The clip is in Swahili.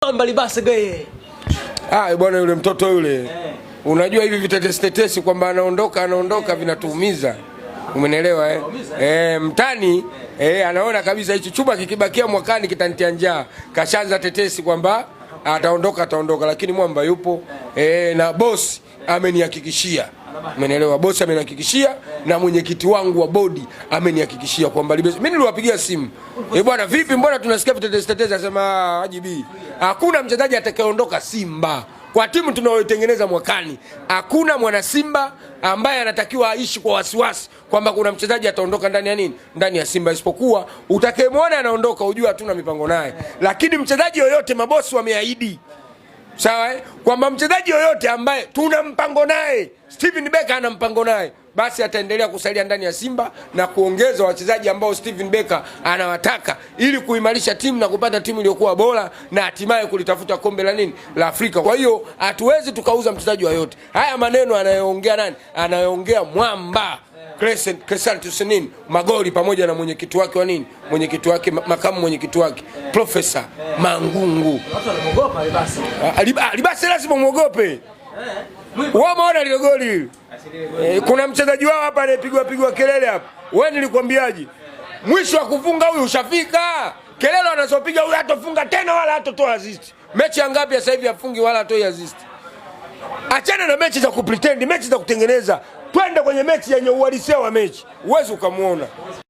Mwamba Libase Geye. Ah, bwana yule mtoto yule. Unajua hivi vitetesi tetesi kwamba anaondoka anaondoka vinatuumiza. Umenielewa eh? Mtani anaona kabisa hichi chuma kikibakia mwakani kitanitia njaa. Kashaanza tetesi kwamba ataondoka ataondoka, lakini mwamba yupo. Na bosi amenihakikishia. Umenielewa? Bosi amenihakikishia na mwenyekiti wangu wa bodi amenihakikishia kwamba Libase. Mimi niliwapigia simu. Bwana vipi, mbona tunasikia vitetesi tetesi? Anasema Haji B, hakuna mchezaji atakayeondoka Simba. Kwa timu tunayoitengeneza mwakani, hakuna mwana Simba ambaye anatakiwa aishi kwa wasiwasi kwamba kuna mchezaji ataondoka ndani ya nini, ndani ya Simba, isipokuwa utakayemwona anaondoka ujue hatuna mipango naye. Lakini mchezaji yoyote, mabosi wameahidi, sawa eh, kwamba mchezaji yoyote ambaye tuna mpango naye, Steven Becker ana mpango naye, basi ataendelea kusalia ndani ya Simba na kuongeza wachezaji ambao Steven Becker anawataka ili kuimarisha timu na kupata timu iliyokuwa bora na hatimaye kulitafuta kombe la nini la Afrika. Kwa hiyo hatuwezi tukauza mchezaji yoyote. Haya maneno anayoongea nani? Anayoongea mwamba Crescent nini Magori pamoja na mwenyekiti wake wa nini, mwenyekiti wake, makamu mwenyekiti wake Profesa Mangungu. Watu wanamuogopa Libase. Libase lazima muogope. Wewe umeona lile goli? Kuna mchezaji wao hapa anayepigwa pigwa kelele hapa. Wewe nilikwambiaje? Mwisho wa kufunga huyu ushafika. Kelele anazopiga huyu hatofunga tena wala hatotoa assist. Mechi ya ngapi sasa hivi afungi wala hatoi assist? Achana na mechi za kupretend, mechi za kutengeneza. Twende kwenye mechi yenye uhalisia wa mechi. Uwezi ukamuona.